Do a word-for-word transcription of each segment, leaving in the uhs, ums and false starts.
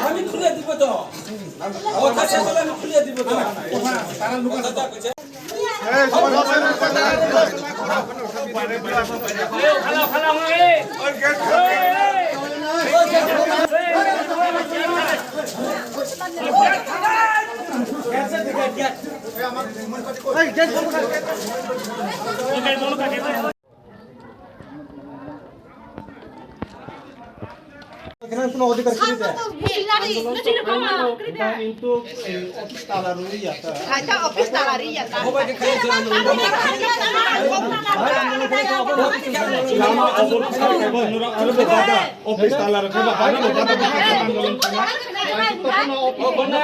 আমি খুলে দিব তো। কথা শেষ হলে আমি খুলে দিব তো। এখানে কোনো অধিকার ফিরে যায়। এটা কিন্তু এই অফিস তালা রয়েই আছে। এটা অফিস তালা রয়েই আছে। অফিস তালা রাখে বা আন্দোলন করে না।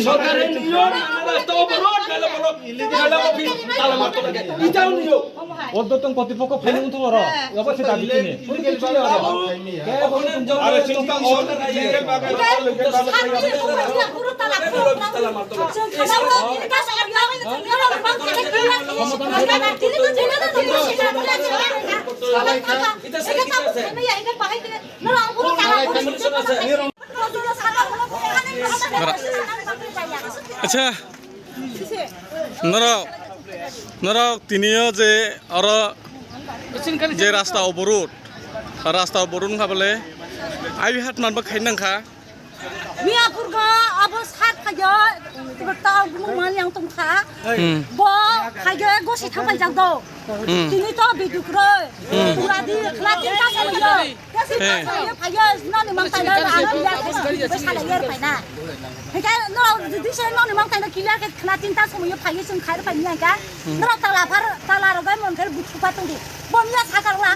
সরকারের নিয়ম, রাস্তা অবরোধ, নাহলে বলো, নাহলে অফিস তালা মারতে লাগে। এটাও নিয়ম। ঊর্ধ্বতন কর্তৃপক্ষ ফাইলিং তো করো। অবশ্যই দাবি কিনে। আরে চিন্তা অন লিগেল ভাবে, অন লিগেল ভাবে। Acha, norok, norok tini o je oro je rasta oborot, rasta oborot wngkha bole, aiwi hat manba khaina wngkha. Miyapur go abo sat khayo, tao gumung man yang tong kha. Hmm. Bo khayo gosi thang bai jak do. Hmm. Tini to biduk roi. Hmm. Pura di khla tin ta khayo. Kasi ta khayo phayo, no ni mang tai na, ano ya, kasi salai yer pai na. Hingke no, di se no ni mang tai na kiliya ke khla tin ta khayo phayo sung khai pai ni ka. Hmm. No tala phar, tala rogai mon khe buthu pa tong di. Bom ya sakar la.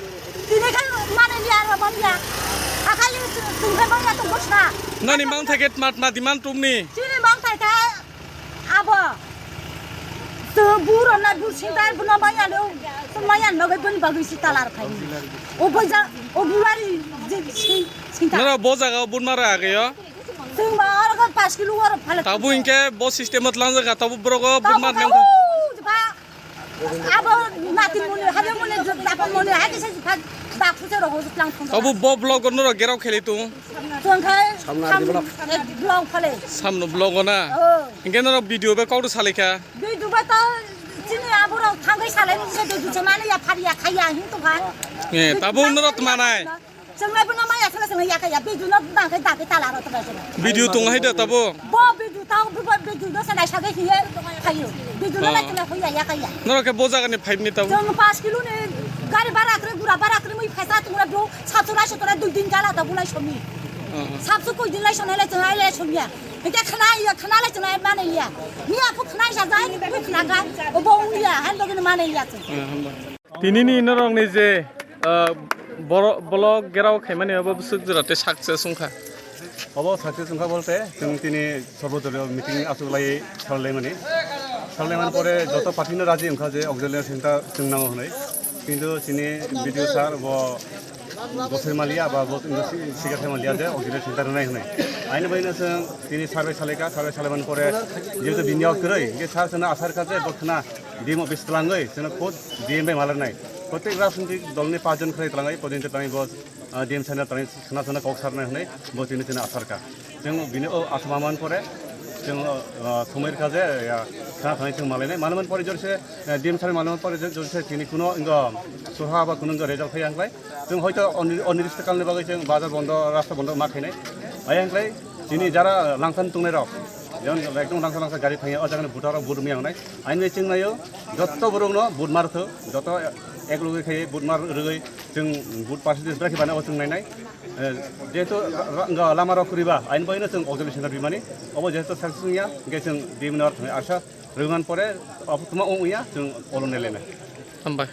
Tini khe mane liya ro bom ya. Akhai tungkhe bom ya tungkhe sa. Nani mangthai khe mat ma demand tumni. Chini mangthai khe abo. To buro na bu sinta buno maya lo. To maya no ge bun bagui si talar khai. O boja o buari je si sinta. Nara bo jaga bun mara age yo. Sing ba oro ko pas kilo oro phala. Tabu inke bo system at lang jaga tabu bro ko bun mar nem. Abo natin muni, hade muni, dapat muni, hade se bak puse ro hojut lang thung. Tabu bo blog no ro gerau kheli tu. Tong khai samna di blog. Blog phale. Samno blog na. Oh. Inke no video be kau salika. Video ba to chini abo ro thangai salai ni se video se mani ya phari ya khaya hin to kha. Eh, tabu no ro manai. Chwnglai bono maya sala chwnglai yakaya, bidu no bang khe dagi tala ro tala chwnglai. Bidu tong hai da tabo? Bo bidu tao, bo bidu no sanai sage hiye phayo. Bidu no lai chwnglai hoya yakaya. Norok khe bo jaga ni five ni tabo? Chwng pas kilo ni gari bara kre, gura bara kre, mui phaisa tongra bro, sabso lai sotora dui din gala tabo lai somi. Sabso koi din lai sonai lai chwnglai lai somya. Hingke khna ya, khna lai chwnglai mane ya. Miya phu khna sa jai, phu khna kai, bo ung ya, han logi mane ya chwng. Tinini norokni je, ah, boro-, blog gerao khaimani abo bwswk jora tei success wngkha. Obo success wngkha bolte, chwng tini sorbodoliyo meeting achuk lai salai mani. Salai mani pore joto party no raji wngkha je auxiliary center chwng nango hwnwi. Kintu chini B D O sir bo bosai maliya ba bo si-, sikha thai maliya je auxiliary center nai hwnwi. Aini bai no chwng tini survey salaikha, survey salai mani pore jehetu bini yago kwrwi, hingke sir chwngno asar kha je bo khna D M office twlangwi, chwngno khud D M bai malarnai. Protek rajnitik dolni pachjon khwlai twlangwi, podinti twlangwi bo, ah, D M sir no twlangwi khna thangna kok sarnai hwnwi bo tini chwngno asar kha. Chwng bini o asama man pore, chwng, ah, thumai rwkha je, ya, khna thangwi chwng malainai. Malaimani pore jorse, eh, D M sir malaimani pore jorse tini kuno wngkha suha ba kuno wngkha result phai ang klai. Chwng hoito oni-, onirishta kalni bagwi chwng bazar bondo, rasta bondo ma khainai. Ayang klai chini jara langsan tongnai rok, jemon ekdom langsa langsa gari phaiya, o jagani voter rok vote maya wngnai. Aini bai chwng naio, jotto borok no vote mar thok, jotto ek loge khai vote mar rwgwi chwng vote percentage bwrwi bana o chwng nainai. Eh, jehetu ra-, ra-, lama rok kwrwi ba, aini bai no chwng auxiliary center bimani, obo jehetu success wngya, hingke chwng bimani aro thangwi asa rwman pore, obo tuma wngya, chwng olo nailainai. Hambai.